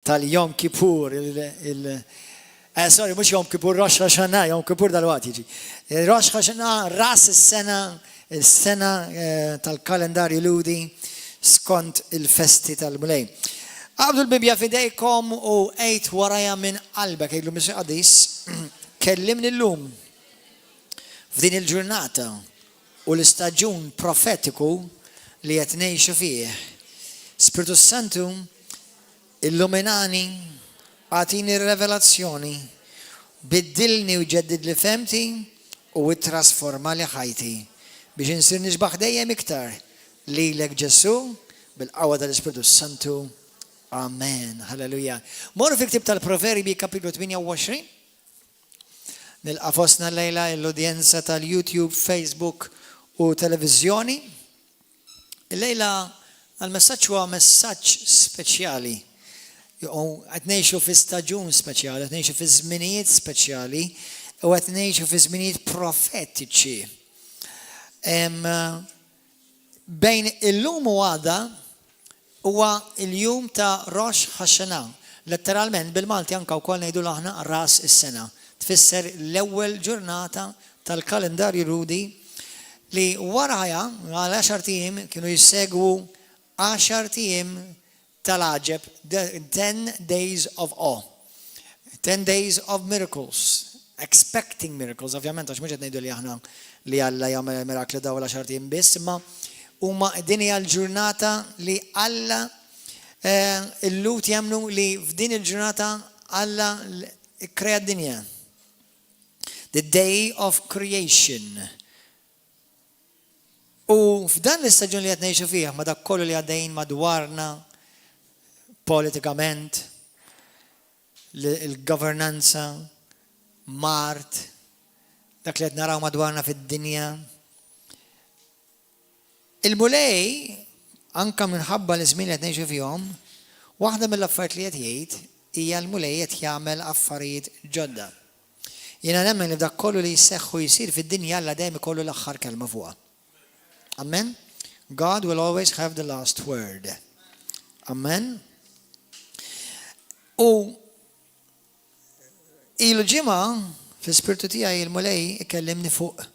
Tal-Yom Kippur, il, eh, sorry, mhux Yom Kippur, Rosh Hashanah, Yom Kippur dal-waqt jiġi. Eh, Rosh Hashanah, ras is-sena, il-sena eh, tal-kalendarju Lhudi skont il-festi tal-Mulej. Aqbdu l-Bibja fidejkom u għid waraja minn qalbek, għidlu Missier Qaddis, kellimni llum f'din il-ġurnata u l-istaġun profetiku li qed ngħixu fih. Spirtu Santu, illuminani, agħtini r-revelazzjoni, biddilni u ġeddidli fehmti u ittrasformali ħajti biex insir nixbah dejjem iktar lilek Ġesù bil-qawwa tal-Ispirtu Santu. Amen. Halleluja. Morru fil-ktieb tal-Proverbji kapitlu 28. Nilqa' fostna llejla l-udjenza tal-YouTube, Facebook u televiżjoni. Illejla għal-messaġġ huwa messaġġ speċjali. Qed ngħixu fi staġun speċjali, qed ngħixu fi żminijiet speċjali u qed ngħixu fi żminijiet profetiċi. Bejn illum u għada huwa l-jum ta' Rosh Hashanah. Letteralment bil-Malti anke wkoll ngħidulu aħna Ras is-Sena. Tfisser l-ewwel ġurnata tal-kalendarju Lhudi li warajha għal għaxart ijiem kienu jsegwu għaxart ijiem tal-għaġeb, the ten days of awe. Ten days of miracles. Expecting miracles, ovvjament, għax mhux qed ngħidu li aħna li Alla jagħmel mirakli dawn l-għaxart ijiem biss, imma huma din hija l-ġurnata li Alla eh, il-Lhud jemmnu li f'din il-ġurnata Alla kkrea d-dinja. The day of creation. U f'dan l-istaġun li qed ngħixu fih ma' dak kollu li għaddejjin madwarna politikament, il-governanza, mard, dak li qed naraw madwarna fid-dinja. Il-Mulej, anka minħabba l-żmien li qed ngħixu fihom, waħda mill-affarijiet li qed jgħid hija l-Mulej qed jagħmel affarijiet ġodda. Jiena nemmen li f'dak kollu li jseħħ u jsir fid-dinja Alla dejjem ikollu l-aħħar kelma fuqha. Amen? God will always have the last word. Amen? U ilu ġimgħa fl-ispirtu tiegħi il-Mulej ikellimni fuq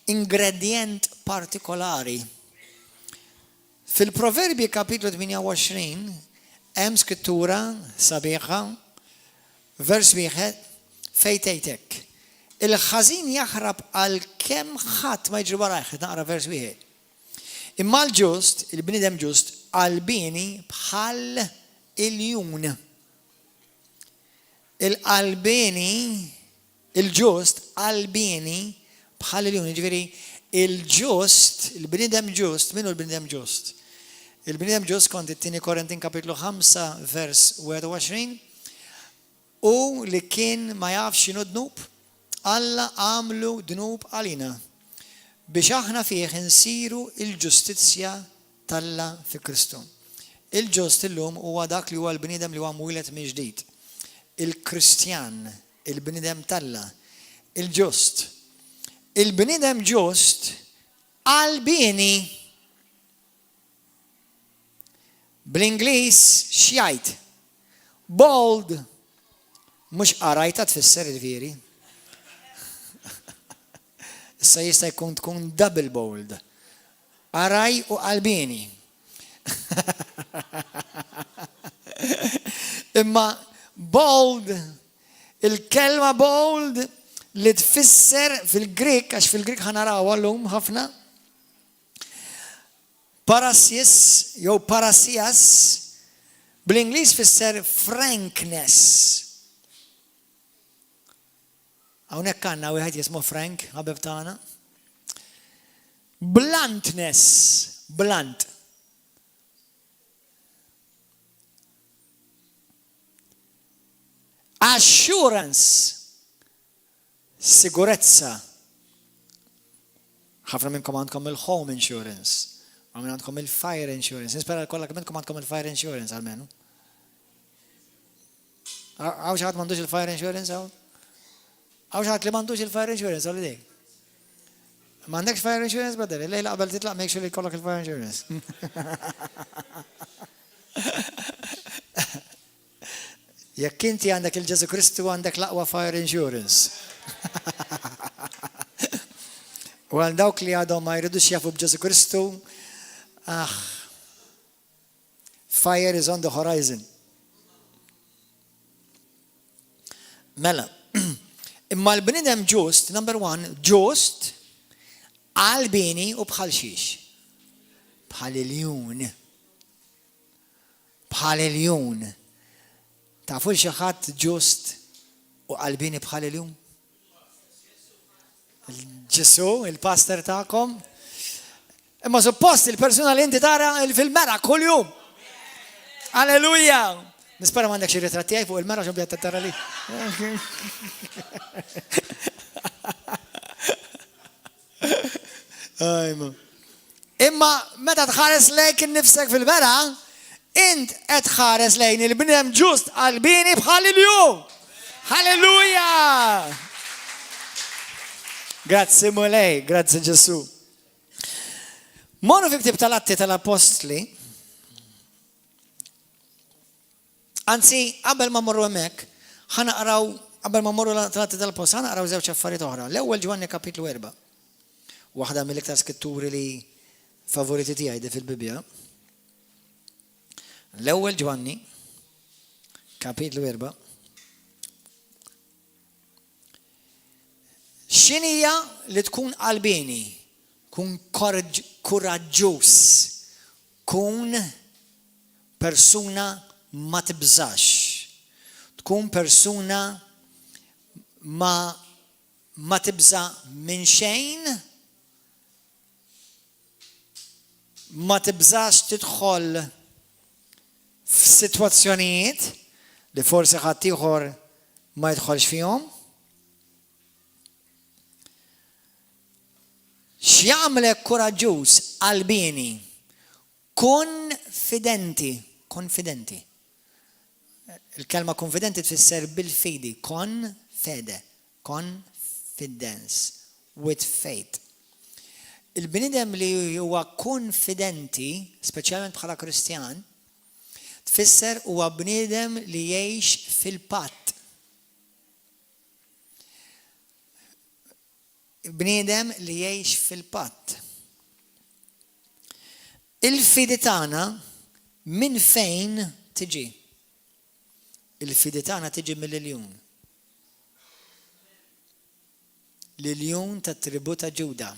ingredient partikolari. Fil-Proverbji kapitlu 28 hemm skrittura sabiħa Vers wieħed, fejn tgħid hekk, Il-ħażin jaħrab għalkemm ħadd ma jiġri warajh, qed naqra vers wieħed. Imma l-ġust, il-bniedem ġust, qalbieni bħal iljun. Il-qalbieni, il-ġust, qalbieni bħal iljun. Jiġifieri, il-ġust, il-bniedem ġust, min hu l-bniedem ġust? Il-bniedem ġust kont it-tieni Korintin kapitlu 5 vers 21, Hu li kien ma jafx x'inhu dnub, Alla għamlu dnub għalina, biex aħna fih insiru l-ġustizzja t'Alla fi Kristu. Il-ġust illum huwa dak li huwa l-bniedem li huwa mwieled mill-ġdid. Il-Kristjan, il-bniedem t'Alla, il-ġust. Il-bniedem ġust qalbieni. Bl-Ingliż x'jgħid? Bold! Mhux qarajtha tfisser jiġifieri. Issa jista' jkun tkun double bold. Qaraj u qalbieni. Imma bold, il-kelma bold li tfisser fil-Grik, għax fil-Grik ħa narawha llum ħafna, Parasies jew parasias bl-Ingliż tfisser frankness. Hawnhekk għandna wieħed jismu Frank, ħabib tagħna. Bluntness, blunt. Assurance, Sigurezza. Ħafna minnkom għandkom il-home insurance, għamil għandkom il-fire insurance. Nispera kollha kemm minnkom għandkom il-fire insurance għalmenu. Għaw xi ħadd m'għandux il-fire insurance hawn? Għaw xi ħadd li m'għandux il-fire insurance għal dik? M'għandekx fire insurance, brother? Lejla qabel titlaq make sure li jkollok il-fire insurance. Jekk inti għandek il-Ġesu Kristu għandek l-aqwa fire insurance. U għal dawk li għadhom ma jridux jafu b'Ġesu Kristu, ah, fire is on the horizon. Mela, imma l-bnidem ġust, number one, ġust, qalbini u bħal xiex. Bħal iljun. Bħal iljun. Tafu xi ħadd ġust u qalbini bħal iljun? Ġesu, il-pastor tagħkom. Imma suppost il-persuna li inti tara fil-mera kuljum. Alleluja! Nispera m'għandek xi ritratti tiegħi fuq il-mera xi tara li. Imma meta tħares lejk innifsek fil-mera, int qed tħares lejn il-bniedem ġust qalbini bħal iljun. Halleluja! Grazzi Mulej, grazzi Ġesu. Morru fi ktib tal-Atti tal-Apostli, Anzi, qabel ma mmorru hemmhekk, ħa naqraw, qabel ma mmorru tal-Atti tal-Appostli, ħa naqraw żewġ affarijiet oħra. L-ewwel Ġwanni kapitlu 4. Waħda mill-iktar skritturi li favoriti tiegħi di fil-Bibbja. L-ewwel Ġwanni kapitlu 4. X'inhija li tkun qalbieni? Kun kuraġġuż. Kun persuna ma tibżax. Tkun persuna ma ma tibża' minn xejn, ma tibżax tidħol f'sitwazzjonijiet li forsi ħaddieħor ma jidħolx fihom. X'jagħmlek kuraġġuż, qalbieni, kunfidenti, konfidenti. Il-kelma konfidenti tfisser bil-fidi, kon fede, confidence, with faith. Il-bniedem li huwa konfidenti, speċjalment bħala Kristjan, tfisser huwa bniedem li jgħix fil-patt. Bniedem li jgħix fil-patt. Il-fidi tagħna minn fejn tiġi? Il-fidi tagħna tiġi mill-iljun. L-iljun tat-tribù ta' Ġuda.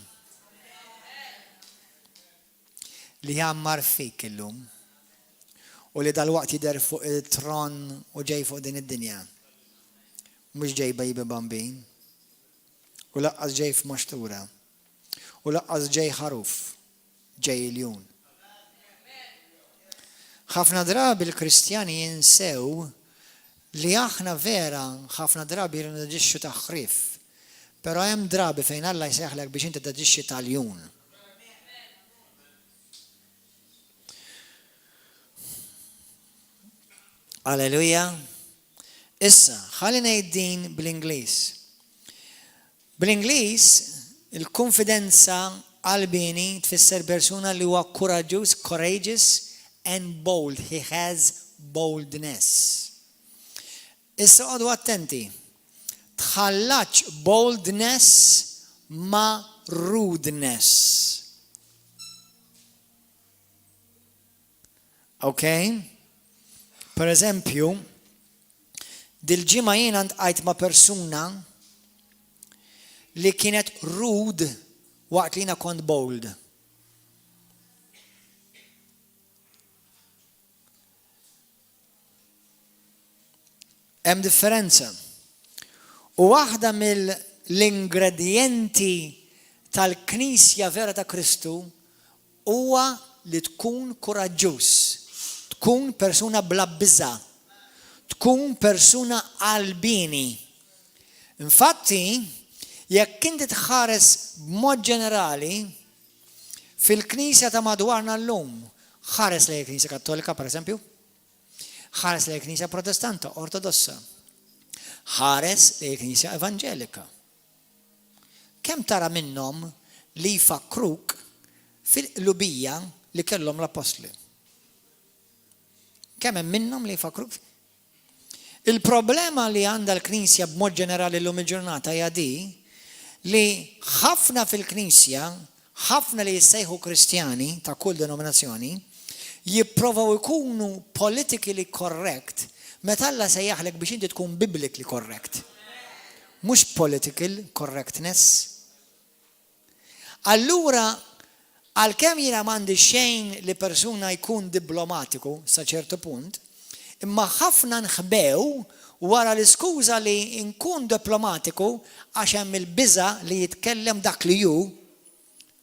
Li jgħammar fik illum. U li dalwaqt jidher fuq il-tron u ġej fuq din id-dinja. Mhux ġej baby bambin. U laqqas ġej f'maxtura. U laqqas ġej ħaruf. Ġej iljun. Ħafna drabi l-Kristjani jinsew li aħna vera ħafna drabi rridu naġixxu ta' ħrief. Però hemm drabi fejn Alla jsejjaħlek biex inti taġixxi ta' ljun. Alleluja. Issa, ħalli ngħid din bl-Ingliż. Bl-Ingliż, il-kunfidenza qalbieni tfisser persuna li huwa kuraġġuż, courageous and bold. He has boldness. Issa oqogħdu attenti. Tħallatx boldness ma' rudeness. Ok? Per eżempju, dil-ġimgħa jiena ntqajt ma' persuna li kienet rude waqt li jiena kont bold. Hemm differenza. U waħda mill-ingredjenti tal-Knisja vera ta' Kristu huwa li tkun kuraġġuż, tkun persuna bla biża', tkun persuna qalbieni. Infatti, jekk inti tħares b'mod ġenerali fil-Knisja ta' madwarna llum, ħares lejn il-Knisja Kattolika pereżempju, Ħares lejn il-Knisja Protestanta, Ortodossa. Ħares lejn il-Knisja Evanġelika. Kemm tara minnhom li jfakkruk fil-qlubija li kellhom l-appostli? Kemm hemm minnhom li jfakkruk? Il-problema li għandha l-Knisja b'mod ġenerali llum il-ġurnata hija di li ħafna fil-Knisja, ħafna li jissejħu Kristjani ta' kull denominazzjoni, jipprovaw ikunu politically correct meta Alla sejjaħlek biex inti tkun biblically correct. Mhux political correctness. Allura, għalkemm jiena m'għandi xejn li persuna jkun diplomatiku sa ċertu punt, imma ħafna nħbew wara l-iskuża li nkun diplomatiku għax hemm il-biża' li jitkellem dak li hu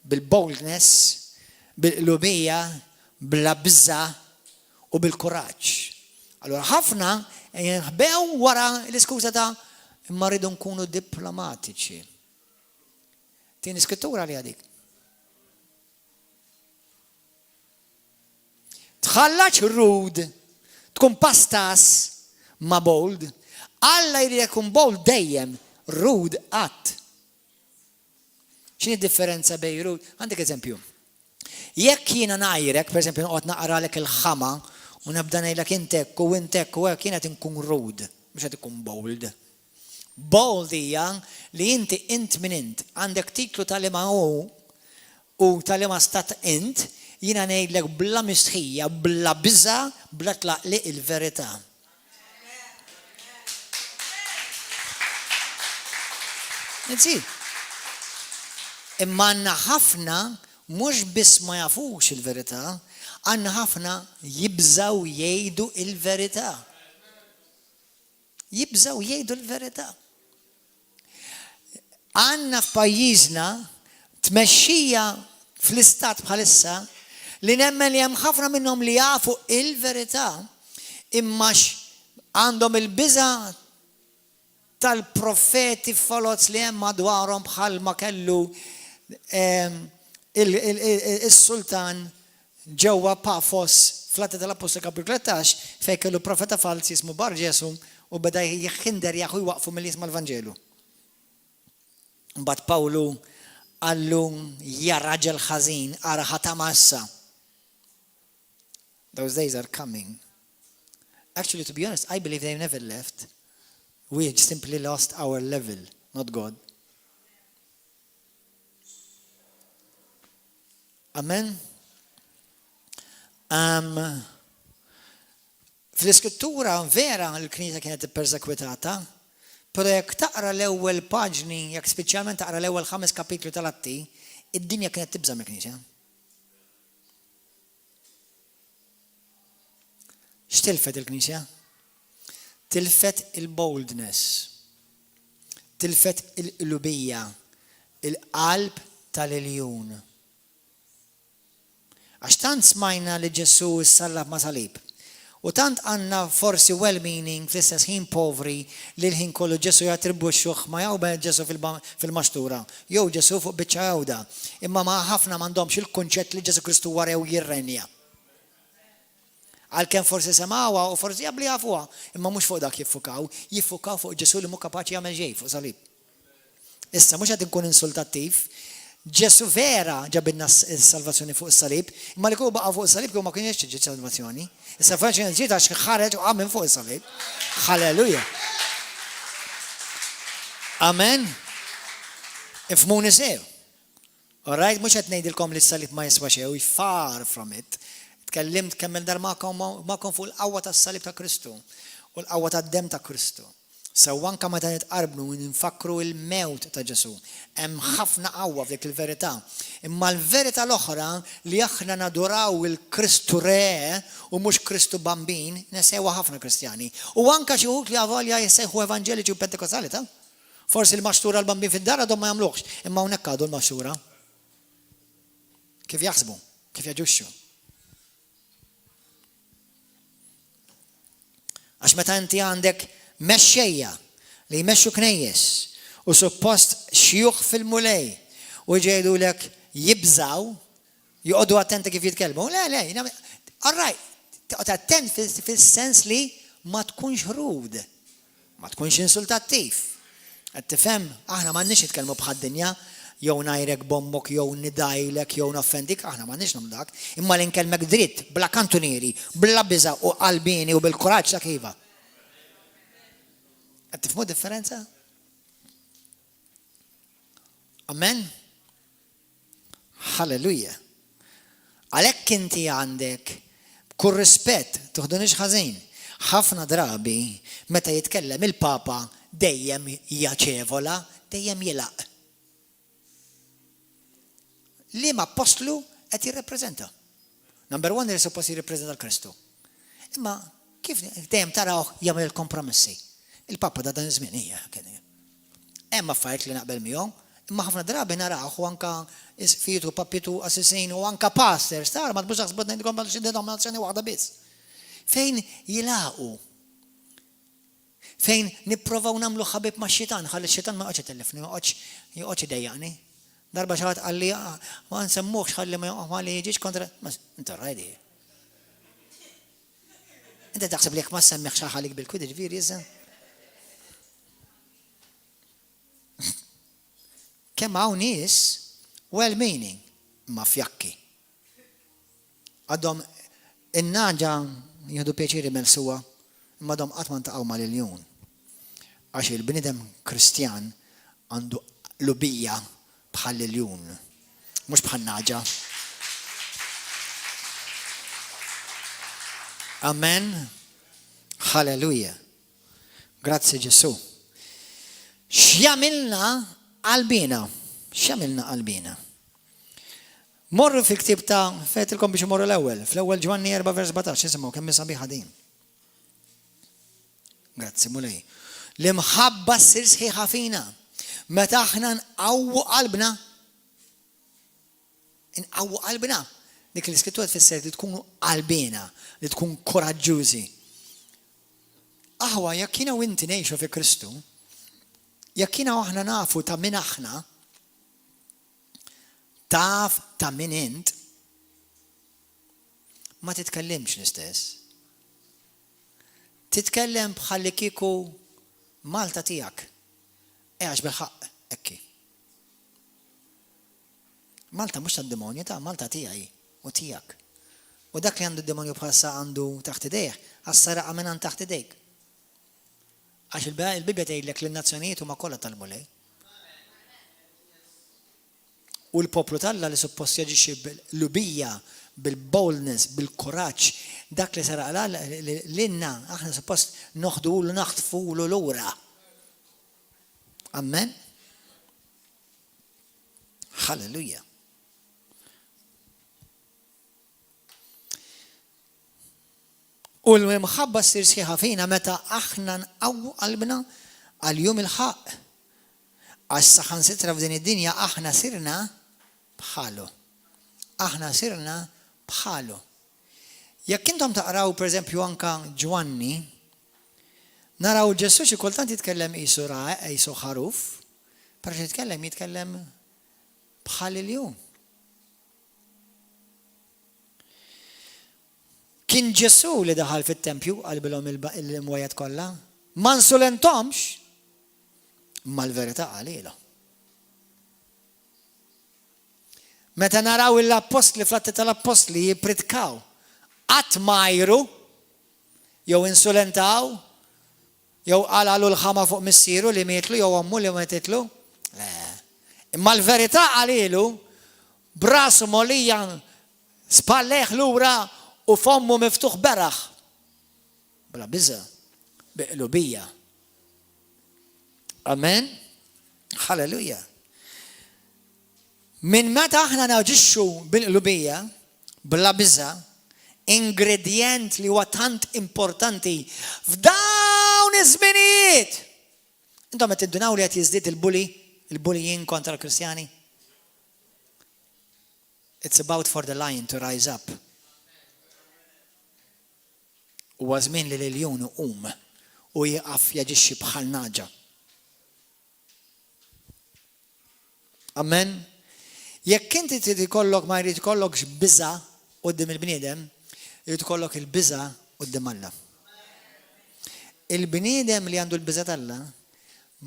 bil-boldness, bil-qlubija, bla biża' u bil-kuraġġ. Allura ħafna jinħbew wara l-iskuża ta' imma rridu nkunu diplomatiċi. Tieni skrittura li dik. Tħallax rude, tkun pastas ma bold. Alla jrid jkun bold dejjem, rude qatt. X'inhi differenza bej rude? Għandek eżempju. Jekk jiena ngħajrek, per eżempju noqgħod naqralek il-ħama u nibda ngħidlek intek u intek u hekk jiena qed inkun rude, mhux qed ikun bold. Bold hija li inti int min int, għandek titlu ta' liema hu u ta' liema stat int, jiena ngħidlek bla mistħija, bla biża', bla tlaqliq il-verità. That's it. Imma għandna ħafna mhux biss ma jafux il-verità, għandna ħafna jibżgħu jgħidu il-verità. Jibżgħu jgħidu l-verità. Għandna f'pajjiżna tmexxija fl-istat bħalissa li nemmen li hemm ħafna minnhom li jafu il-verità imma għandhom il-biża' tal-profeti foloz li hemm madwarhom bħalma kellu ehm, is-sultan ġewwa Pafos fl-Atti tal-Appostli kapitlu 13 fejn kellu profeta falz jismu Bar Ġesu u beda jħinderjah u jwaqqfu milli jisma' l-Vanġelu. Mbagħad Pawlu qallu ja raġel ħażin ara ħa tama issa. Those days are coming. Actually, to be honest, I believe they never left. We simply lost our level, not God. Amen. Um, Fl-iskrittura vera l-Knisja kienet ippersekwitata, però jekk taqra l-ewwel paġni, jekk speċjalment taqra l-ewwel ħames kapitlu tal-Atti, id-dinja kienet tibża' mill-Knisja. X'tilfet il-Knisja? Tilfet il-boldness. Tilfet il-qlubija, il-qalb tal-iljun. Għax tant smajna li Ġesù ssallab ma' salib. U tant għandna forsi well-meaning fl-istess ħin povri li l-ħin kollu Ġesù jattribwixxuh ma' jew Ġesù fil-maxtura jew Ġesù fuq biċċa għewda. Imma ma' ħafna m'għandhomx il-kunċett li Ġesù Kristu huwa re u jirrenja. Għalkemm forsi semgħuha u forsi jaf li jafuha, imma mhux fuq dak jiffukaw, jiffukaw fuq Ġesù li mhu kapaċi jagħmel xejn fuq salib. Issa, mhux qed inkun insultattiv, Ġesù vera ġabilna s-salvazzjoni fuq is-salib, imma li kieku baqa' fuq is-salib kieku ma kienx ġiet salvazzjoni. Is-salvazzjoni ġiet għax ħareġ u qam minn fuq is-salib. Halleluja. Amen. Ifhmuni sew. All right, mhux qed ngħidilkom li s-salib ma jiswa xejn, far from it. Tkellimt kemm il-dar magħkom fuq il-qawwa tas-salib ta' Kristu u l-qawwa tad-demm ta' Kristu. Sewwa anke meta nitqarbnu u nfakkru l-mewt ta' Ġesù. Hemm ħafna qawwa f'dik il-verità. Imma l-verità l-oħra li aħna naduraw il-Kristu Re u mhux Kristu Bambin, nesewha ħafna Kristjani. U anke xi wħud li avolja jissejħu evanġeliċi u Pentekostali, ta? Forsi l-maxtura l-Bambin fid-dar għadhom ma jagħmluhx, imma hawnhekk għadu l-maxtura. Kif jaħsbu? Kif jaġixxu? Għax meta inti għandek mexxejja li jmexxu knejjes u suppost xjuħ fil-Mulej u jgħidulek jibżaw, joqogħdu attenti kif jitkellmu. Le, le, all right, toqgħod attent fis-sens li ma tkunx rude, Ma tkunx insultattiv. Qed tifhem? Aħna m'għandniex nitkellmu bħad-dinja, jew ngħajrek b'ommok, jew nidgħilek, jew noffendik, aħna m'għandniex nagħmlu dak. Imma li nkellmek dritt, bla kantunieri, bla biża' u qalbieni u bil-kuraġġ dak iva. Qed tifhmu differenza? Amen? Halleluja. Għalhekk inti għandek kull rispett, tuħdunix ħażin, ħafna drabi meta jitkellem il-Papa dejjem jaċevola, dejjem jilaq. Liema appostlu qed jirrappreżenta? Number one li suppost jirrappreżenta l-Kristu. Imma kif dejjem tarawh jagħmel il-kompromessi? Il-Papa da dan iż-żmien hija kien. Hemm affarijiet li naqbel miegħu, imma ħafna drabi narawh u anka isqfijiet u papiet u qassisin u anka pastors, tara ma tbux taħsbu ngħidilkom għal xi denominazzjoni waħda biss. Fejn jilagħqu Fejn nipprovaw nagħmlu ħabib max-xitan, ħalli x-xitan ma joqgħodx itellifni, ma joqgħodx joqgħodx idejjaqni. Darba xi ħadd qalli ah, ma nsemmuhx ħalli ma li jiġix kontra. Inta rajdi. Inti taħseb li jekk ma semmihx ħalik bil-kwid ġifieri issa? Kemm hawn nies well-meaning ma fjakki. Għadhom in-nagħġa jieħdu pjaċir imellsuha, imma għadhom qatt ma ntaqgħu mal-iljun. Għax il-bniedem Kristjan għandu qlubija bħall-iljun, mhux bħan-nagħġa. Amen. Hallelujah. Grazzi Ġesù. X'jagħmilna qalbina? X'jagħmilna qalbina? Morru fil-ktieb ta' Fettilkom biex imorru l-ewwel, fl-ewwel Ġwanni 4 vers 17, isimgħu kemm hi sabiħa din. Grazzi Mulej. L-imħabba ssir sħiħa fina. Meta aħna nqawwu qalbna, nqawwu qalbna. Dik l-iskrittura tfisser li tkunu qalbina, li tkun koraġġużi. Aħwa, jekk jiena u inti ngħixu fi Kristu, jekk jiena u aħna nafu ta' min aħna, Taf ta' min int, ma titkellimx l-istess. Titkellem bħallikieku Malta tiegħek. E għax bil-ħaqq hekk hi. Malta mhux tad-demonju ta' Malta tiegħi u tiegħek. U dak li għandu d-demonju bħalissa għandu taħt idejh, għax saraqa minn għand taħt idejk. Għax il-Bibbja tgħidlek li n-nazzjonijiet huma kollha tal-Mulej. U l-poplu t'Alla li suppost jaġixxi bil-qlubija, bil-boldness, bil-kuraġġ, dak li seraq lilna, aħna suppost noħdulu naħtfulu lura. Amen. Hallelujah. U l-imħabba ssir sħiħa fina meta aħna nqawwu qalbna għal jum il-ħaqq. Għax saħansitra f'din id-dinja aħna sirna bħalu. Aħna sirna bħalu. Jekk intom taqraw pereżempju anka Ġwanni, naraw Ġesù xi kultant jitkellem qisu qisu ħaruf, però xi jitkellem jitkellem bħal iljun. Kien Ġesù li daħal fit-tempju qalbilhom il-imwejjed kollha. Ma nsulenthomx, imma l-verità qalilhom. Meta naraw l-appostli fl-Atti tal-Appostli jippritkaw, qatt m'għajru jew insulentaw jew qalgħalu l-ħama fuq missieru li mietlu jew ommu li metitlu. Le. Imma l-verità qalilu b'rasu mogħlija Spallejh lura u fommu miftuħ beraħ. Bla biża', bi qlubija. Amen. Halleluja. Minn meta aħna naġixxu bil-qlubija, bla biża', ingredjent li huwa tant importanti f'dawn iż-żminijiet. Intom qed tindunaw li qed jiżdied il-bully, il-bullying kontra l-Kristjani? It's about for the lion to rise up. Huwa żmien li l-iljun iqum u jieqaf jaġixxi bħal nagħġa. Amen. Jekk inti trid ikollok ma jrid ikollokx biża' quddiem il-bniedem, jrid ikollok il-biża' quddiem Alla. Il-bniedem li għandu l-biża' t'Alla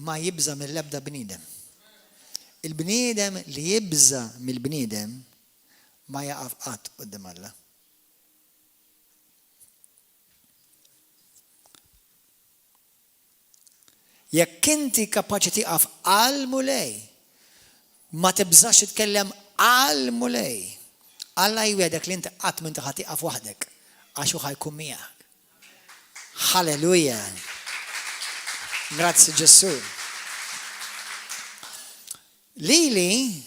ma jibża' mill-ebda bniedem. Il-bniedem li jibża' mill-bniedem ma jaqaf qatt quddiem Alla. Jekk inti kapaċi tieqaf għall-Mulej, ma tibżax titkellem għall-Mulej, Alla jwiegħdek li inti qatt m'inti ħa tieqaf waħdek, għax hu ħa jkun miegħek. Hallelujah! Grazzi Ġesù. Lili,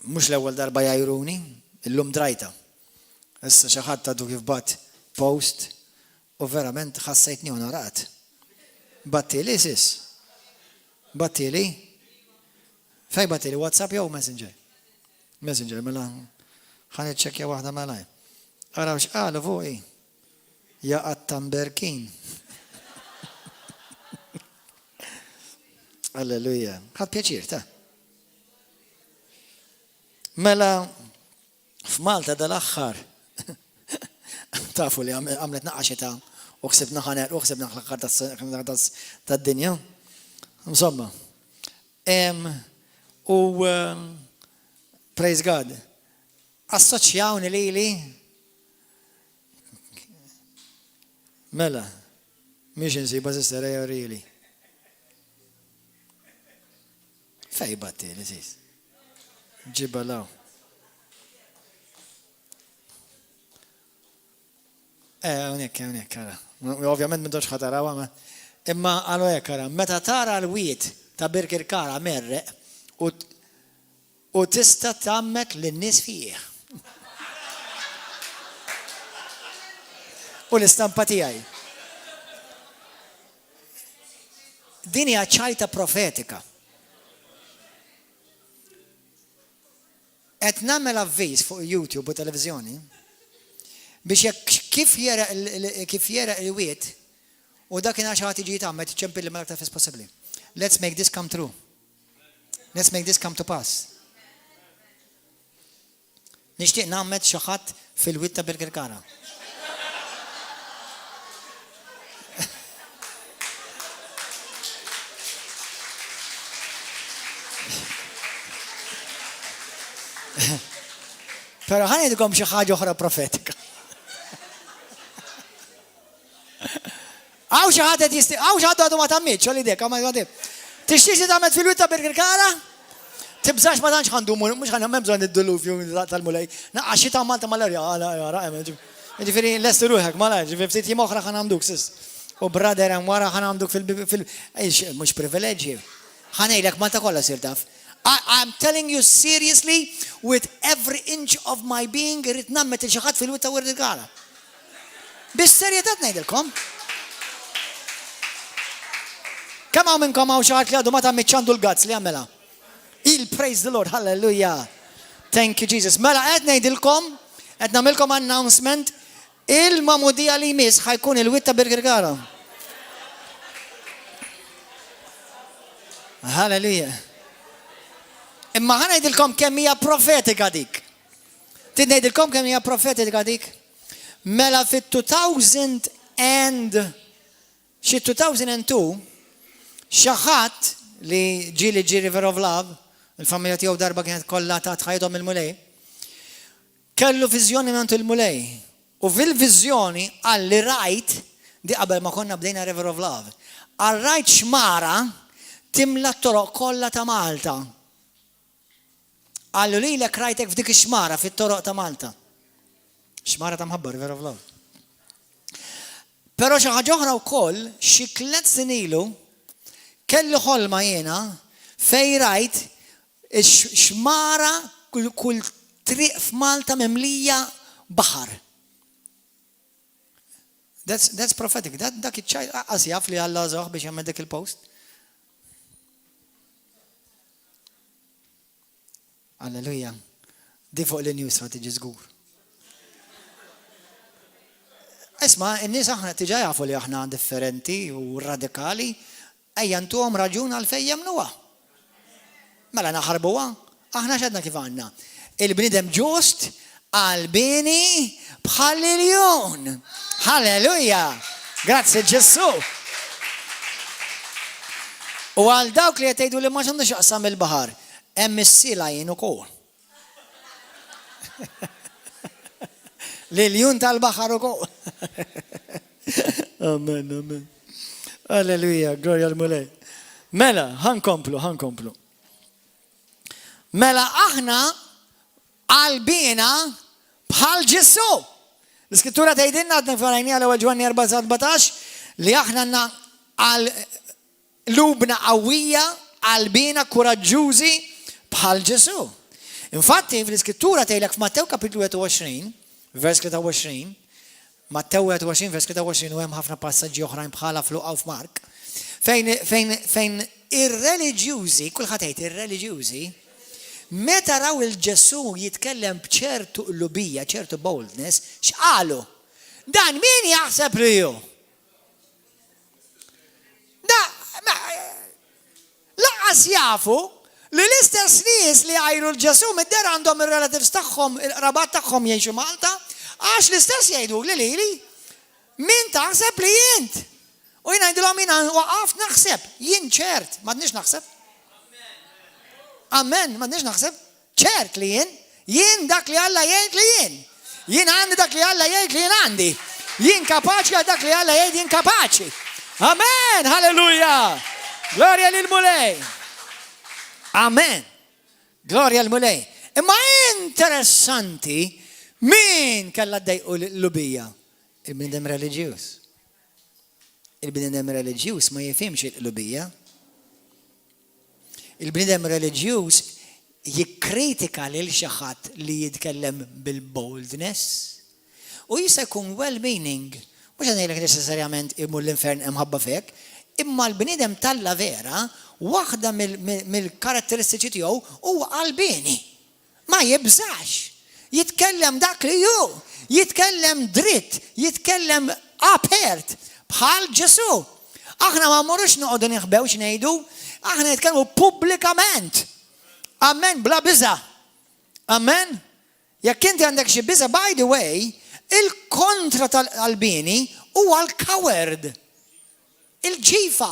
mhux l-ewwel darba jgħajruni, illum drajta. Issa xi ħadd għadu kif bagħat post u verament ħassejtni onorat. Battili sis? Battili? Fej battili, WhatsApp jew Messenger? Messenger, mela ħa niċċekkja waħda malajr. Araw x'qalu fuqi. Ja qatta mberkin. Alleluja. Ħadd pjaċir ta' Mela f'Malta dal-aħħar tafu li għamlet naqqa xita u ħsibna ħaner u ħsibna l-aħħar tad-dinja. Insomma, U praise God, assoċjawni lili Mela, miex insiba sister ejja rili. Fej batti li sis? Ġiba law. Eh, hawnhekk, hawnhekk, ara. Ovvjament m'intomx ħa tarawha, ma. Imma qalu hekk, ara, meta tara l-wied ta' Birkirkara merreq u u tista' tgħammed lin-nies fih. U l-istampa tiegħi. Din hija ċajta profetika. Qed nagħmel avviż fuq YouTube u televiżjoni biex jekk kif jegħreq kif jegħreq il-wied u dakinhar xi ħadd jiġi jitgħammed iċempilli mal-aktar fis possibbli. Let's make this come true. Let's make this come to pass. Nixtieq nagħmmed xi ħadd fil-wied ta' Birkirkara. Però ħa ngħidilkom xi ħaġa oħra profetika. Hawn xi ħadd qed jisti, hawn xi ħadd għadu ma tgħammidx, għol idek, ma Tixtieq li tagħmel fil-wied ta' Birkirkara? Tibżax ma tantx ħandumu, mhux ħan hemm bżonn id-diluvju tal-Mulej. Naqqa' xita Malta mal-erja, għala, Ġifieri lesti ruħek malajr, ġifieri ftit jiem oħra ħa nagħmduk sis. U brother hemm wara ħa nagħmduk fil mhux privileġġi. Ħa ngħidlek Malta kollha sir taf. I'm telling you seriously with every inch of my being irrid nagħmmed il xi ħadd fil-wied ta' Wied il-Gara. Bis-serjetà ngħidilkom. Kemm hawn minnkom hawn xi ħadd li għadu ma tgħammidx għandu l-guts li jagħmilha? Il praise the Lord, hallelujah. Thank you Jesus. Mela qed ngħidilkom, qed nagħmilkom announcement, il-magħmudija li jmiss ħa jkun il-wied ta' Birkirkara. Hallelujah. Imma ħa ngħidilkom kemm hija profetika dik. Trid ngħidilkom kemm hija profetika dik? Mela fit-2000 and Xi 2002, xi ħadd li ġieli ġie River of Love, il-familja tiegħu darba kienet kollha tat ħajjithom il-Mulej, kellu viżjoni mingħand il-Mulej. U fil-viżjoni qal li rajt, di qabel ma konna bdejna River of Love, qal rajt xmara timla t-toroq kollha ta' Malta. Qallu lilek rajtek f'dik ix-xmara fit-toroq ta' Malta. Xmara ta' mħabba, River of Love. Però xi ħaġa oħra wkoll, xi tlet snin ilu, kelli ħolma jiena fejn rajt xmara kull triq f'Malta mimlija baħar. That's, that's prophetic. Dak iċ-ċajt aqqas jaf li Alla żoħ biex jagħmel dik il-post. Alleluja. Di fuq l-news ma tiġi żgur. Isma, in-nies aħna tiġa jafu li aħna differenti u radikali, ejja ntuhom raġun għalfejn jemmnuha. Mela naħarbuha, aħna x'għadna kif għandna. Il-bniedem ġust qalbieni bħal iljun. Halleluja! Grazzi Ġesù! U għal dawk li qed jgħidu li ma x'għandu x'jaqsam il-baħar, hemm is-sila jien ukoll. L-iljun tal-baħar ukoll. Amen, amen. Alleluja, glorja l-Mulej. Mela, ħankomplu, ħankomplu. Mela aħna qalbina bħal Ġesù. L-iskrittura tgħidilna għadna farajni għal ewwel Ġwanni 4 li aħna għandna għal lubna qawwija, qalbina kuraġġużi bħal Ġesù. Infatti, fl-iskrittura tgħidlek f'Mattew kapitlu 21, vers 23, Mattew 21 vers 23 u hemm ħafna passaġġi oħrajn bħala f'Luqa u f'Mark, fejn fejn fejn ir-reliġjużi, kulħadd jgħid ir-reliġjużi, meta raw il-Ġesù jitkellem b'ċertu qlubija, ċertu boldness, x'qalu? Dan min jaħseb li hu? Da, Lanqas jafu li l-istess nies li għajru 'l Ġesù mid-dehra għandhom ir-relatives tagħhom, il-qrabat tagħhom jgħixu Malta, għax l-istess jgħiduli lili, Min taħseb li int? U jien ngħidilhom jiena waqaft naħseb, jien ċert, m'għadniex naħseb. Amen, m'għadniex naħseb. Ċert li jien, jien dak li Alla jgħid li jien. Jien għandi dak li Alla jgħid li jien għandi. Jien kapaċi għal dak li Alla jgħid jien kapaċi. Amen, halleluja. Glorja lil Mulej. Amen. Glorja l Mulej. Imma interessanti min kella dejqu l-lubija? Il-bniedem reliġjuż. Il-bniedem reliġjuż ma jifhimx il-qlubija. Il-bniedem reliġjuż jikkritika lil xi ħadd li jitkellem bil-boldness u jista' jkun well-meaning, mhux qed ngħidlek neċessarjament imur l-infern imħabba f'hekk, imma l-bniedem t'Alla vera, waħda mill-karatteristiċi tiegħu huwa qalbieni. Ma jibżax. Jitkellem dak li hu. Jitkellem dritt. Jitkellem apert. Bħal Ġesù. Aħna ma mmorrux noqogħdu ninħbew x'ngħidu. Aħna nitkellmu pubblikament. Amen, bla biża'. Amen. Jekk inti għandek xi biża', by the way, il-kontra tal-qalbieni huwa l-coward. Il-ġifa.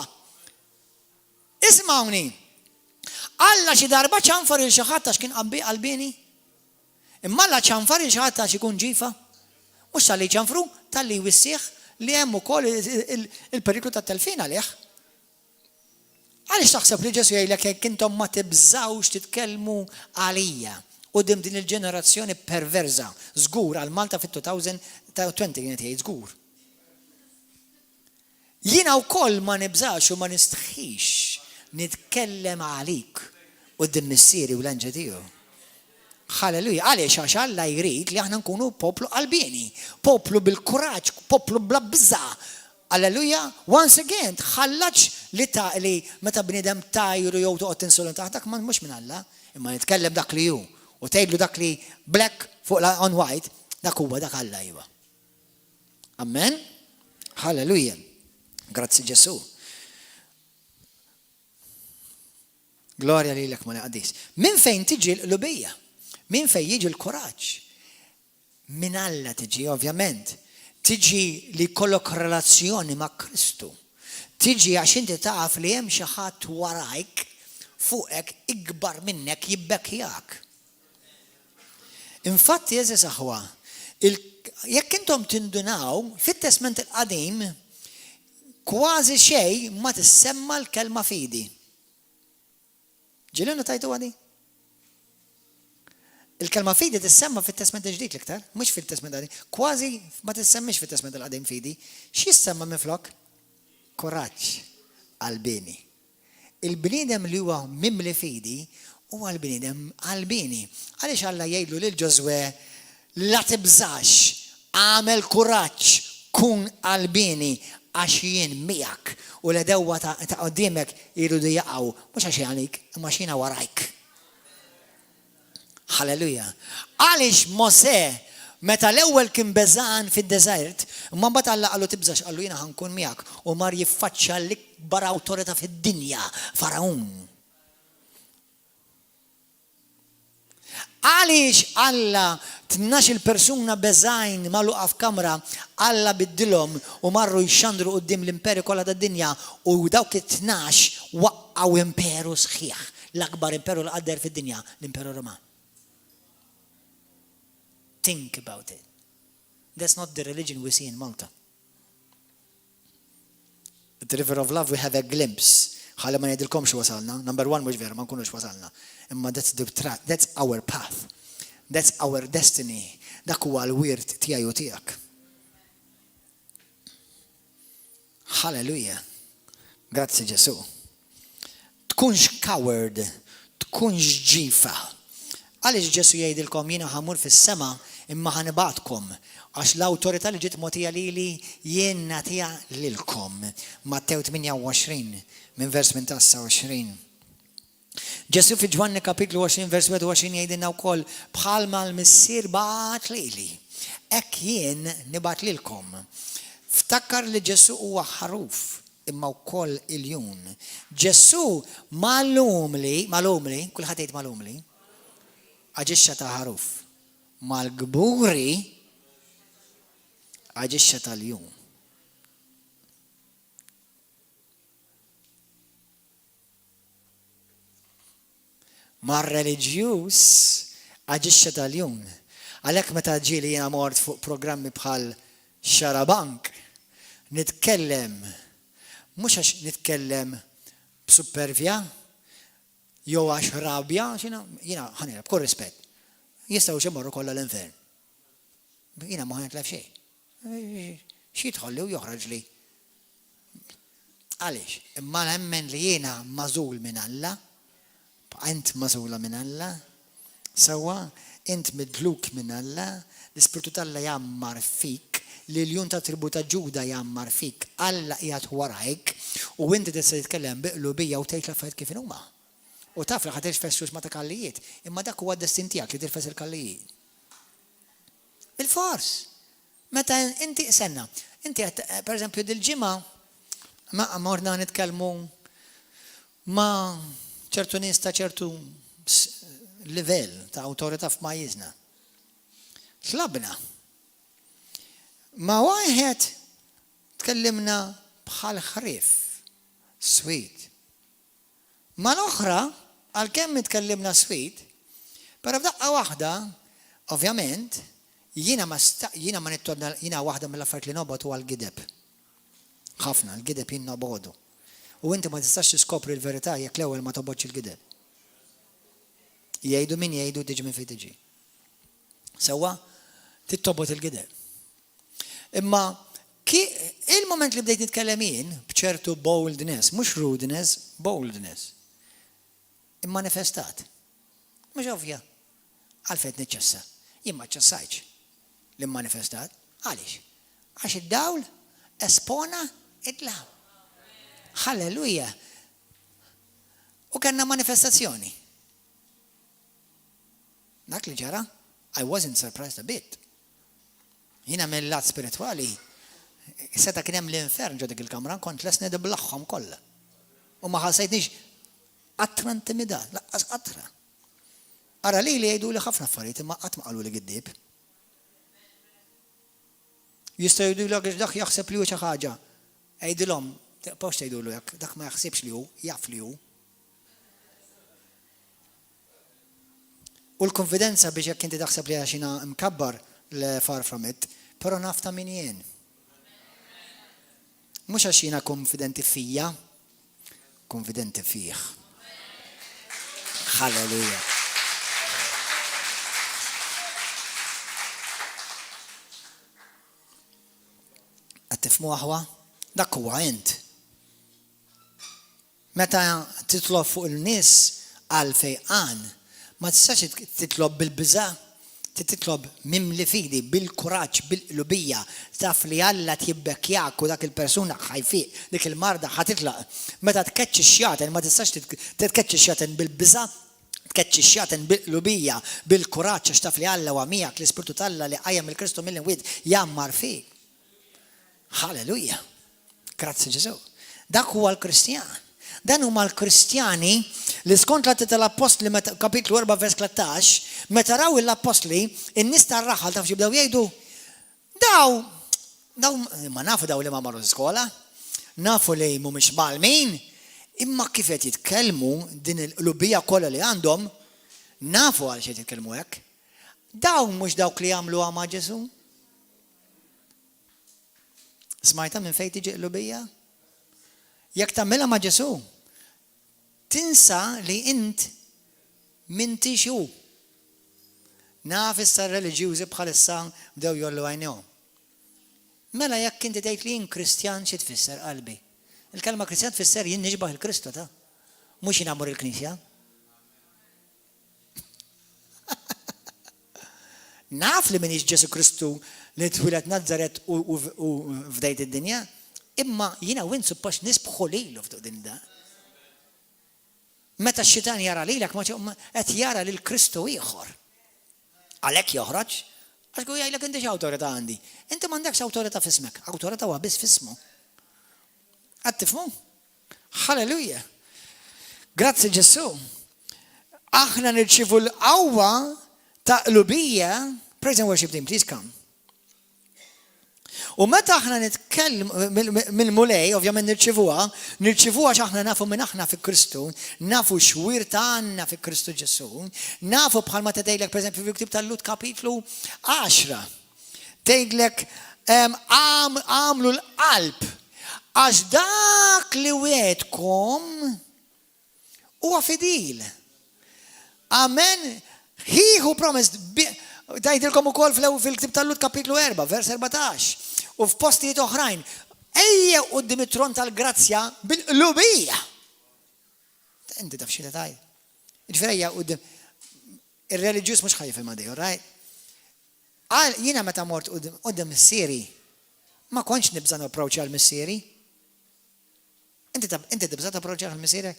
Ismgħuni! Alla xi darba ċanfar 'il xi ħadd għax kien qalbieni? Imma Alla ċanfar 'il xi ħadd għax ikun ġifa? Mhux talli jċanfru, talli jwissih li hemm ukoll il-periklu tat-telfien għalih. Għaliex taħseb li Ġesù jgħidlek jekk intom ma tibżgħux titkellmu għalija quddiem din il-ġenerazzjoni perverża, żgur għal Malta fit-2020 kien qed jgħid żgur. Jiena wkoll ma nibżax u ma nistħix nitkellem għalik quddiem Missieri u l-anġli tiegħu. Halleluja. Għaliex? Għax Alla jrid li aħna nkunu poplu qalbieni, poplu bil-kuraġġ, poplu bla biża'. Alleluja. Once again, tħallatx li ta' li meta bniedem tajru jew toqgħod tinsulentah dak ma mhux minn Alla, imma nitkellem dak li hu u tgħidlu dak li black fuq on white, dak huwa dak Alla iva. Amen? Halleluja. Grazzi Ġesu. Glorja lilek Mulej qaddis. Min fejn tiġi l-qlubija? Min fejn jiġi l-kuraġġ? Min Alla tiġi, ovvjament. Tiġi li jkollok relazzjoni ma' Kristu. Tiġi għax inti taf li hemm xi ħadd warajk fuqek ikbar minnek jibbekkjak. Infatti, għeżież aħwa, jekk intom tindunaw, fit-Testment il-Qadim kważi xejn ma tissemma l-kelma fidi. Ġieli notajtuha di? Il-kelma fidi tissemma fit-Testment il-Ġdid l-iktar, mhux fit-Testment il-Qadim. Kważi ma tissemmix fit-Testment il-Qadim fidi. X'jissemma minflok? Kuraġġ, qalbieni. Il-bniedem li huwa mimli fidi huwa l-bniedem qalbieni. Għaliex Alla jgħidlu lil Ġożwè, La tibżax, agħmel kuraġġ, kun qalbieni, għax jien miegħek, u l-għedewwa ta' quddiemek iridu jaqgħu, mhux għax jien għalik, imma għax jiena warajk. Halleluja. Għaliex Mosè, meta l-ewwel kien beżgħan fid-deżert, imma mbagħad Alla qallu tibżax, qallu jiena ħa nkun miegħek, u mar jiffaċċja l-ikbar awtorità fid-dinja, Fargħun. Għaliex Alla 12-il persuna beżgħin magħluqa f'kamra, Alla biddilhom u marru jxandru quddiem l-imperi kollha tad-dinja u dawk it-tnax waqqgħu imperu sħiħ. L-akbar imperu li qatt deher fid-dinja, l-Imperu Ruman. Think about it. That's not the religion we see in Malta. At the River of Love we have a glimpse. Ħalli ma ngħidilkomx wasalna. Number one mhux vera, ma nkunux wasalna. Imma that's the track, that's our path. That's our destiny. Dak huwa l-wirt tiegħi u tiegħek. Hallelujah. Grazzi Ġesu. Tkunx coward, tkunx ġifa. Għaliex Ġesu jgħidilkom jiena ħa mmur fis-sema imma ħa nibgħatkom għax l-awtorità li ġiet mogħtija lili jien nagħtiha lilkom. Mattew 28 minn vers 18 sa 20. Ġesu fi Ġwanni kapitlu 20 vers 21 jgħidilna wkoll bħalma l-Missier bagħat lili, hekk jien nibgħat lilkom. Ftakar li Ġesu huwa ħaruf imma wkoll iljun. Ġesù mal-umli, mal-umli, kulħadd jgħid mal-umli, aġixxa ta' ħaruf. Mal-kburi aġixxa ta' ljun. Mar-reliġjuż aġixxa ta' ljun. Għalhekk meta ġieli jiena mort fuq programmi bħal Xarabank, nitkellem mhux għax nitkellem b'suppervja jew għax rabja, għax jiena, jiena ħa ngħidha b'kull rispett, jistgħu imorru kollha l-infern. Jiena ma ħa nitlef xejn. X'jidħolli u joħroġli? Għaliex? Imma nemmen li jiena magħżul minn Alla, int magħżula minn Alla, sewwa, int midluk minn Alla, l-Ispirtu t'Alla jgħammar fik, l-iljun tat-tribù ta' Ġuda jgħammar fik, Alla qiegħed warajk, u inti tista' titkellem bi qlubija u tgħid l-affarijiet kif inhuma. U taf li ħa tirfes xux ma ta' kallijiet, imma dak huwa d-destin tiegħek li tirfes il-kallijiet. Bilfors! Meta inti, senna, inti qed, per eżempju, dil-ġimgħa ma morna nitkellmu ma' ċertu nies ta' ċertu livell ta' awtorità f'pajjiżna. Tlabna. Ma' wieħed tkellimna bħal ħrief, sweet. Mal-oħra, għalkemm itkellimna sweet, però f'daqqa waħda, ovvjament, jiena ma sta, jiena ma nittonna, jiena waħda mill-affarijiet li nobgħod huwa l-gideb. Ħafna, l-gideb jien nobgħodu. U inti ma tistax tiskopri l-verità jekk l-ewwel ma tobgħodx il-gideb. Jgħidu min jgħidu tiġi minn fejn tiġi. Sewwa, trid tobgħod il-gideb. Imma il-moment li bdejt nitkellem jien b'ċertu boldness, mhux rudeness, boldness, immanifestat. Mhux ovvja. Għalfejn niċċessa. Jien ma ċċessajtx li manifestat. Għaliex? Għax id-dawl espona id-dlam. Halleluja. U kellna manifestazzjoni. Dak li ġara, I wasn't surprised a bit. Jiena mill-lat spiritwali, seta' kien hemm l-infern ġo dik il-kamra, kont lest nidiblaħħom kollha. U ma ħassejtnix qatra intimidat, laqqas qatra. Ara li li jgħidu li ħafna affarijiet imma qatt ma qalu li giddieb. Jistgħu jgħidulek għax dak jaħseb li hu xi ħaġa. Għidilhom, tibqgħux tgħidulu hekk, dak ma jaħsibx li hu, jaf li hu. U l-konfidenza biex jekk inti taħseb li għax jiena mkabbar, le far from it, però naf ta' min jien. Mhux għax jiena konfidenti fija, konfidenti fih. Halleluja. Qed tifhmu aħwa? Dak huwa int. Meta titlob fuq il-nies għal fejqan, ma tistax titlob bil-biża', trid titlob mimli fidi, bil-kuraġġ, bil-qlubija, taf li Alla qed jibbekkjak u dak il-persuna ħa jfiq, dik il-marda ħa titlaq. Meta tkeċċi x-xjaten ma tistax tkeċċi x-xjaten bil-biża', tkeċċi x-xjaten bil-qlubija, bil-kuraġġ għax taf li Alla huwa miegħek, l-Ispirtu t'Alla li qajjem lil Kristu mill-imwiet jgħammar fik. Halleluja! Grazzi Ġesù. Dak huwa l-Kristjan. Dan huma l-Kristjani li skont l-Atti tal-Appostli kapitlu 4 vers 13, meta raw l-Appostli, in-nies tar-raħal taf x'jibdew jgħidu? Daw, daw, ma nafu daw li ma marru skola, nafu li mhumiex mgħallmin, imma kif qed jitkellmu din il-qlubija kollha li għandhom, nafu għaliex qed jitkellmu hekk. Dawn mhux dawk li għamluha ma' Ġesù. Smajta minn fejn tiġi qlubija? Jekk tagħmilha ma' Ġesù, tinsa li int m'intix hu. Naf issa r-reliġjużi bħalissa bdew jgħollu għajnejhom. Mela jekk inti tgħid li jien Kristjan xi tfisser qalbi? Il-kelma Kristjan tfisser jien nixbah il-Kristu ta' mhux jien mmur il-knisja. Naf li m'iniex Ġesù Kristu li twieled Nazaret u fdejt id-dinja, imma jiena u int suppost nisbħu lilu f'duq din da. Meta x-xitan jara lilek, qed jara lil Kristu ieħor. Għalhekk joħroġ, għax hu jgħidlek inti x'awtorità għandi. Inti m'għandekx awtorità f'ismek, awtorità huwa biss f'ismu. Qed tifhmu? Hallelujah! Grazzi Ġesù. Aħna nirċivu l-qawwa ta' qlubija. Praise and worship team, please come. U meta aħna nitkellmu mill-Mulej, ovvjament nirċivuha, nirċivuha għax aħna nafu min aħna fi Kristu, nafu x'wirt għandna fi Kristu Ġesù, nafu bħalma tgħidlek pereżempju fil-ktieb tal-Lhud kapitlu 10. Tgħidlek għamlu l-qalb għax dak li wegħedkom huwa fidil. Amen. He who promised tgħidilkom ukoll fil-ktieb tal-Lhud kapitlu 4, vers 14, u f'postijiet oħrajn, ejja quddiem it-tron tal-grazzja bil-qlubija. Inti taf xi tgħid. Ġifieri ejja quddiem ir-reliġjuż mhux ħa jifhimha di, all right? Qal, Jiena meta mort quddiem missieri, ma kontx nibża' napproċċja 'l missieri. Inti inti tibża' tapproċċja 'l missierek?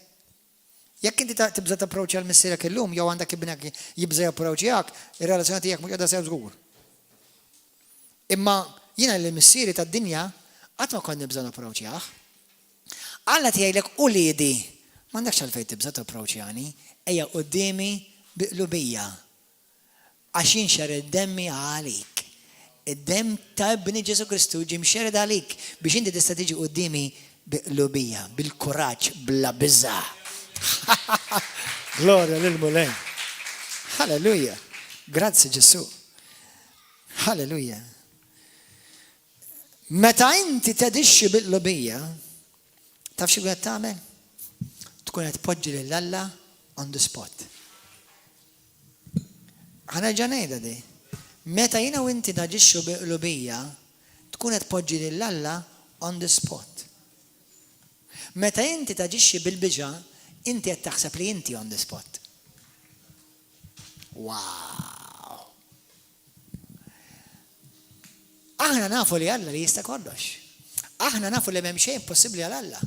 Jekk inti tibża' tapproċċja 'l missierek illum jew għandek ibnek jibża' japproċċjak, ir-relazzjoni tiegħek mhux qiegħda sew żgur. Imma jiena lil missieri tad-dinja qatt ma kont nibża' napproċċjah. Alla jgħidlek uliedi, m'għandekx għalfejn tibża' tapproċċjani, ejja quddiemi bi qlubija. Għax jien xerridt demmi għalik. Id-demm ta' Ibni Ġesù Kristu ġie mxerred għalik biex inti tista' tiġi quddiemi bi qlubija, bil-kuraġġ, bla biża'. Glorja lill-Mulej. Halleluja. Grazzi Ġesù. Halleluja. Meta inti tadixxi bil-qlubija, taf xi qed tagħmel? Tkun qed tpoġġi lil Alla on the spot. Ħa nerġa' ngħidha di. Meta jiena u inti naġixxu bi qlubija, tkun qed tpoġġi lil Alla on the spot. Meta inti taġixxi bil-biża', inti qed taħseb li inti on the spot. Wow! Aħna nafu li Alla li jista' kollox. Aħna nafu li m'hemm xejn possibbli għal Alla.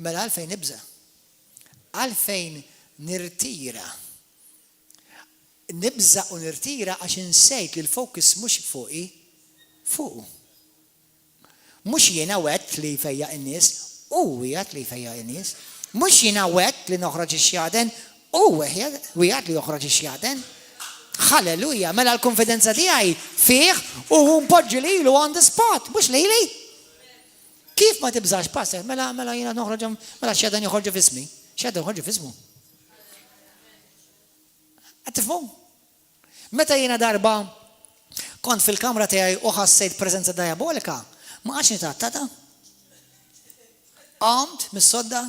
Mela għalfejn nibża'? Għalfejn nirtira? Nibża' u nirtira għax insejt li l-focus mhux fuqi, fuqu. Mhux jiena wegħedt li jfejjaq in-nies, hu wiegħed li jfejjaq in-nies. Mhux jiena wegħedt li noħroġ ix-xjaten, hu wiegħed li joħroġ ix-xjaten. Ħalleluja, mela l-kunfidenza tiegħi fih u hu npoġġi lilu on the spot, mhux lili. Kif ma tibżax, pastor? Mela, mela jiena noħroġhom, mela x-xjaten joħorġu f'ismi. Xjaten joħorġu f'ismu. Qed tifhmu? Meta jiena darba kont fil-kamra tiegħi u ħassejt preżenza diabolika, ma qgħadx nitgħattata. Qomt mis-sodda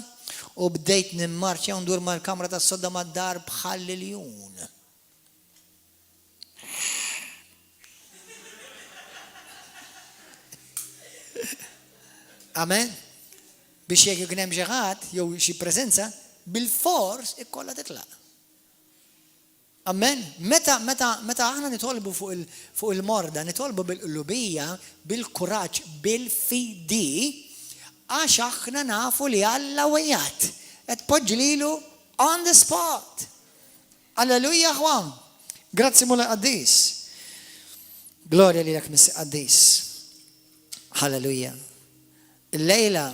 u bdejt nimmarċja u ndur mal-kamra tas-sodda mad-dar bħal iljun. Amen. Biex jekk ikun hemm xi ħadd jew xi preżenza, bil-fors ikollha titlaq. Amen. Meta, meta, meta aħna nitolbu fuq il, fuq il-morda, nitolbu bil-qlubija, bil-kuraġġ, bil-fidi, għax aħna nafu li Alla wegħed. Qed tpoġġi lilu on the spot. Alleluja aħwa. Grazzi Mulej Qaddis. Glorja lilek Missier Qaddis. Halleluja. Illejla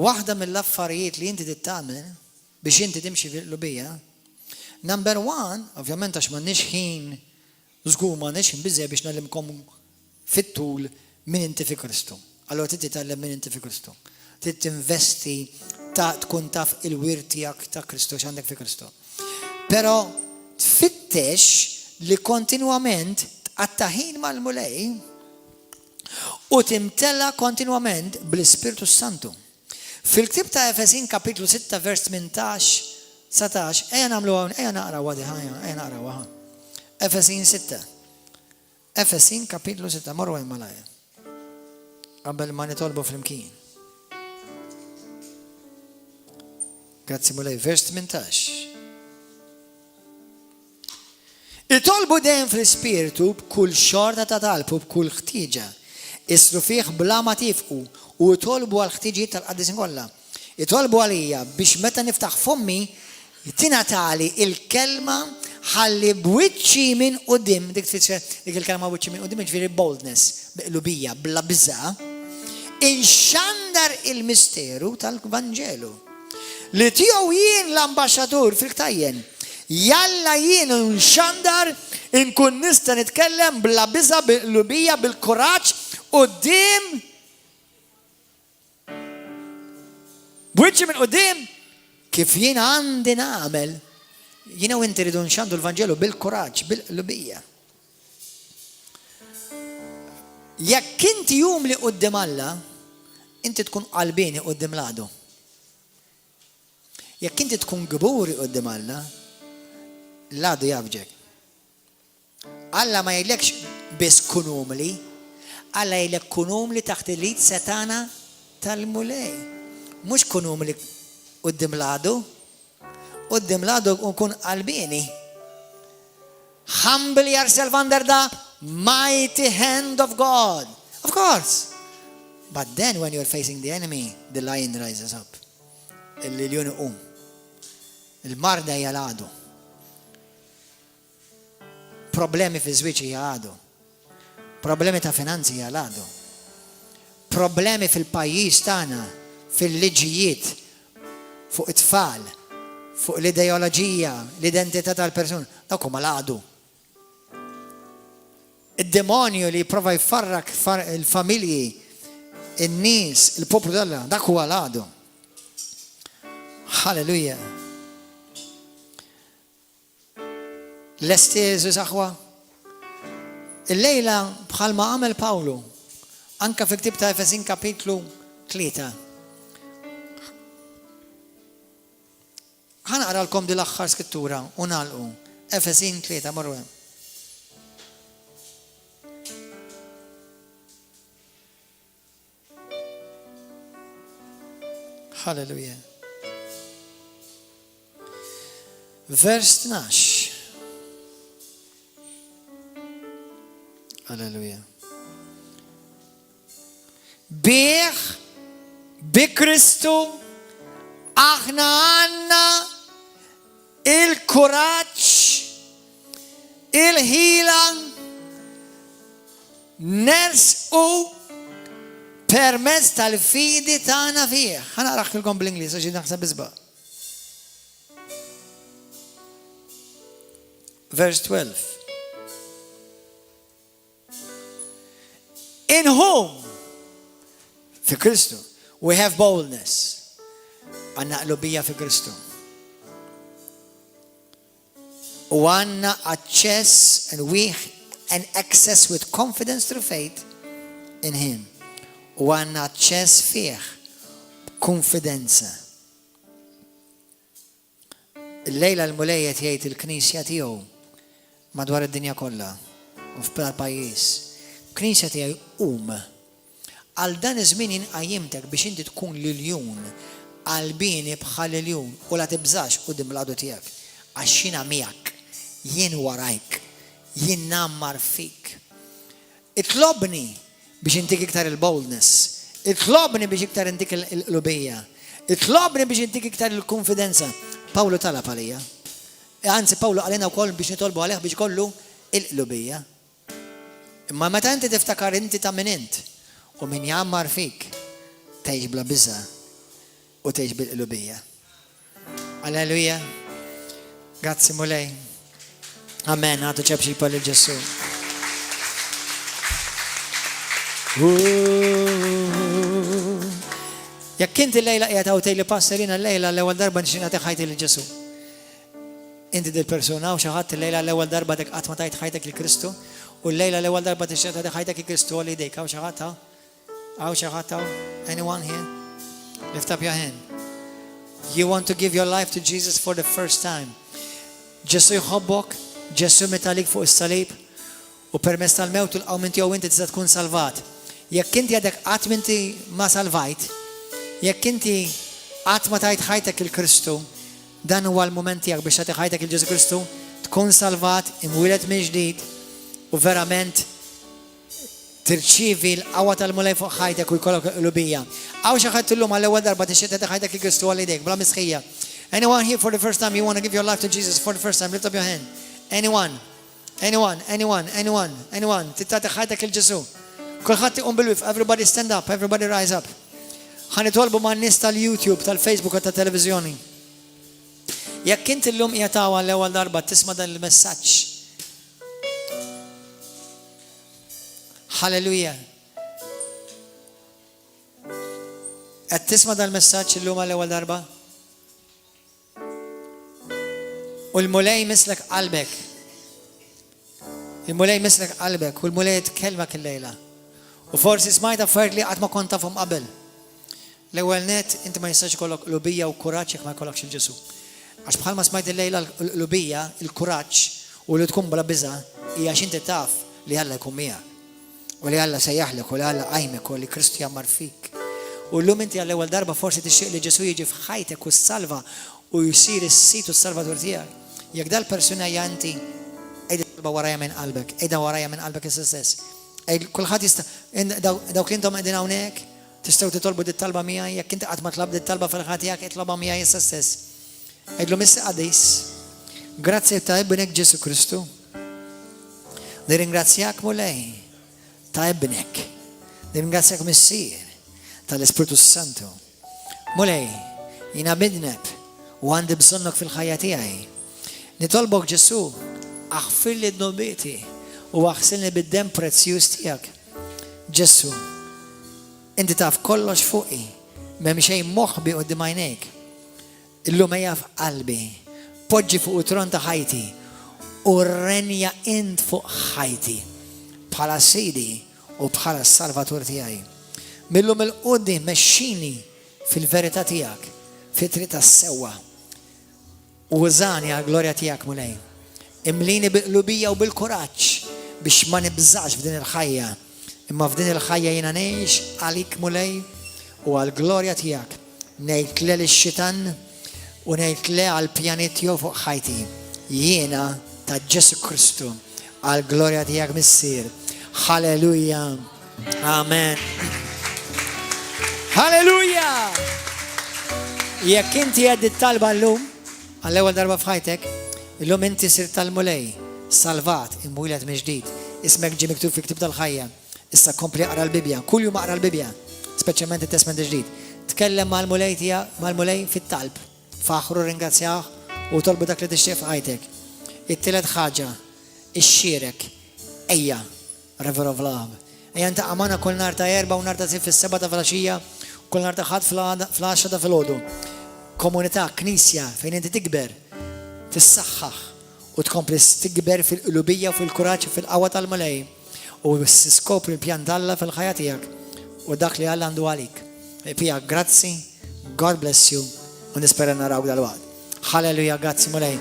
waħda mill-affarijiet li inti trid tagħmel biex inti timxi fil-qlubija, number one, ovvjament għax m'għandniex ħin, żgur m'għandniex ħin biżejjed biex ngħallimkom fit-tul min inti fi Kristu. Allura trid titgħallem min inti fi Kristu. Trid tinvesti ta' tkun taf il-wirt tiegħek ta' Kristu x'għandek fi Kristu. Però tfittex li kontinwament tqatta' ħin mal-Mulej u timtela kontinwament bl-Ispirtu Santu. Fil-ktieb ta' Efesin kapitlu 6 vers 18, 19, ejja nagħmlu hawn, ejja naqraw għadi, ejja naqraw ħa. Efesin 6. Efesin kapitlu 6, morru hemm malajr. Qabel ma nitolbu flimkien. Grazzi Mulej, vers 18. Itolbu dejjem fl-Ispirtu b'kull xorta ta' talb u b'kull ħtieġa. Issru fih bla ma tiefqu u itolbu għall-ħtiġijiet tal-qaddisin kollha. Itolbu għalija biex meta niftaħ fommi tingħatali l-kelma ħalli b'wiċċi minn quddiem, dik tfisser dik il-kelma wiċċi minn quddiem jiġifieri boldness, bi qlubija, bla biża', inxandar il-misteru tal-Vanġelu. Li tiegħu jien l-ambaxxatur fil-ktajjen. Jalla jien nxandar inkun nista' nitkellem bla biża' bil-qlubija bil-kuraġġ quddiem b'wiċċi minn quddiem kif jien għandi nagħmel. Jiena u inti rridu nxandu l-Vanġelu bil-kuraġġ, bil-qlubija. Jekk inti umli quddiem Alla, inti tkun qalbieni quddiem l-għadu. Jekk inti tkun kburi quddiem Alla, l-għadu jafġek. Alla ma jgħidlekx biss kun umli, Alla jgħidlek kun umli taħt il-id setana tal-Mulej. Mhux kun umli quddiem l-għadu, Quddiem l-għadu nkun qalbieni. Humble yourself under the mighty hand of God. Of course. But then when you're facing the enemy, the lion rises up. Il-liljun iqum. Il-marda hija l-għadu. Problemi fi żwieġ hija għadu. Problemi ta' finanzi hija l-għadu. Problemi fil-pajjiż tagħna, fil-liġijiet, fuq it-tfal, fuq l-ideoloġija, l-identità tal-persuna, dawk huma l-għadu. Id-demonju li jipprova jfarrak il-familji, in-nies, il-poplu t'Alla, dak huwa l-għadu. Halleluja. Lesti għeżież aħwa? Illejla bħalma għamel Pawlu, anka fil-ktieb ta' Efesin kapitlu 3. Ħa naqralkom din l-aħħar skrittura u nagħlqu. Efesin 3 morru hemm. Hallelujah. Vers 12. Hallelujah. Bih, bi Kristu, aħna għanna il-kuraġġ, il-ħila, nersqu permezz tal-fidi tagħna fih. Ħa naqraħilkom bl-Ingliż għax naħseb iżba. Verse 12. In whom, fi Kristu, we have boldness. Għanna qlubija fi Kristu. U għanna aċċess and we and access with confidence through faith in him. U għanna aċċess fih b'konfidenza. Illejla l-Mulej qed jgħid il-Knisja tiegħu madwar id-dinja kollha u f'kull pajjiż. Knisja tiegħi qum. Għal dan iż-żmien jien qajjimtek biex inti tkun l-iljun, qalbieni bħal iljun u la tibżax quddiem l-għadu tiegħek, għax jiena miegħek, jien warajk, jien ngħammar fik. Itlobni biex intik iktar il-boldness. Itlobni biex iktar intik il-qlubija. Itlobni biex intik iktar il-konfidenza. Pawlu talab għalija. E, anzi, Pawlu qalilna wkoll biex nitolbu għalih biex kollu il-qlubija. Imma meta inti tiftakar inti ta' min int u min jgħammar fik, tgħix bla biża' u tgħix bil-qlubija. Alleluja. Grazzi Mulej. Amen. Għatu ċabxipa lil Ġesu. Jekk inti lejla qiegħed hawn tgħidli pastor jiena lejla l-ewwel darba nixtieq nagħti ħajti lil Ġesu. Inti dil persuna u xi ħadd lejla l-ewwel darba dik qatt ma tajt ħajtek lil Kristu u lejla l-ewwel darba tixtieq tagħti ħajtek lil Kristu għal idejk hawn xi ħadd Hawn xi ħadd hawn? Anyone here? Lift up your hand. You want to give your life to Jesus for the first time. Ġesu jħobbok, Ġesu miet għalik fuq is-salib, u permezz tal-mewt u l-qawmien tiegħu inti tista' tkun salvat. Jekk inti għadek qatt m'inti ma salvajt, jekk inti qatt ma tajt ħajtek lil Kristu, dan huwa l-mument tiegħek biex tagħti ħajtek lil Ġesu Kristu, tkun salvat, imwieled minn ġdid u verament tirċievi l-qawwa tal-Mulej fuq ħajtek u jkollok il-qlubija. Hawn xi ħadd illum għall-ewwel darba tixtieq tagħti ħajtek lil Kristu għolli idejk bla mistħija. Anyone here for the first time you want to give your life to Jesus for the first time, lift up your hand. Anyone? Anyone? Anyone? Anyone? Anyone? Trid tagħti ħajtek lil Ġesu. Kulħadd iqum bil-wieqfa, everybody stand up, everybody rise up. Ħa nitolbu man-nies tal-YouTube, tal-Facebook u tat-televiżjoni. Jekk inti llum qiegħed hawn għall-ewwel darba tisma' dan il-messaġġ. Halleluja. Qed tisma' dal-messaġġ illum għall-ewwel darba? U l-Mulej mislek qalbek. Il-Mulej mislek qalbek u l-Mulej jitkellmek illejla. U forsi smajt affarijiet li qatt ma kont tafhom qabel. L-ewwel net inti ma jistax ikollok qlubija u kuraġġ jekk ma jkollokx il-Ġesu. Għax bħalma smajt illejla l-qlubija, il-kuraġġ u li tkun bla biża' hija għax inti taf li Alla jkun miegħek. U li Alla sejjaħlek u li Alla qajmek u li Kristu jgħammar fik. U llum inti għall-ewwel darba forsi tixtieq li Ġesu jiġi f'ħajtek u ssalva u jsir is-Sid u s-Salvatur tiegħek. Jekk dal-persuna hija inti, għid it-talba warajja minn qalbek, għidha warajja minn qalbek issa stess. Għid kulħadd jista' dawk li intom qegħdin hawnhekk, tistgħu titolbu dit-talba miegħi, jekk inti qatt ma tlabt dit-talba fil-ħajja tiegħek, itlobha miegħi issa stess. Għidlu Missier Qaddis, grazzi ta' ibnek Ġesu Kristu. Nirringrazzjak Mulej ta' ibnek. Nirringrazzjak Missier tal-Ispirtu Santu. Mulej, jiena midneb u għandi bżonnok fil-ħajja tiegħi. Nitolbok Ġesu, aħfirli dnubieti u aħsilni bid-demm prezzjuż tiegħek. Ġesu, inti taf kollox fuqi, m'hemm xejn moħbi quddiem għajnejk. Illum ejja f'qalbi, poġġi fuq it-tron ta' ħajti u rrenja int fuq ħajti bħala Sidi u bħala s-Salvatur tiegħi. Mil-lum 'il quddiem mexxini fil-verità tiegħek, fit-triq tas-sewwa. U użani għall-glorja tiegħek, Mulej. Imlini bil-qlubija u bil-kuraġġ biex ma nibżax f'din il-ħajja, imma f'din il-ħajja jiena ngħix għalik, Mulej, u għall-glorja tiegħek. Ngħid le lix-xitan u ngħid le għall-pjanijiet tiegħu fuq ħajti. Jiena ta' Ġesù Kristu għall-glorja tiegħek Missier. Halleluja. Amen. Halleluja! Jekk inti għedt it-talba llum, għall-ewwel darba f'ħajtek, illum inti sirt tal-Mulej, salvat, imwieled mill-ġdid, ismek ġie miktub fil-ktieb tal-ħajja. Issa kompli aqra l-Bibbja, kuljum aqra l-Bibbja, speċjalment it-Testment il-Ġdid. Tkellem mal-Mulej tiegħek, mal-Mulej fit-talb. Faħħru, ringrazzjah u tolbu dak li tixtieq f'ħajtek. It-tielet ħaġa, ixxierek. Ejja, River of Love. Ejja ntaqa' magħna kull nhar ta' Erbgħa u nhar ta' Sibt fis-sebgħa ta' filgħaxija, kull nhar ta' Ħadd fl-għaxra ta' filgħodu. Komunità, knisja fejn inti tikber, tissaħħaħ u tkompli tikber fil-qlubija u fil-kuraġġ u fil-qawwa tal-Mulej. U tiskopri l-pjan t'Alla fil-ħajja tiegħek u dak li Alla għandu għalik. Pija, grazzi, God bless you, u nispera narawk dalwaqt. Halleluja, grazzi Mulej.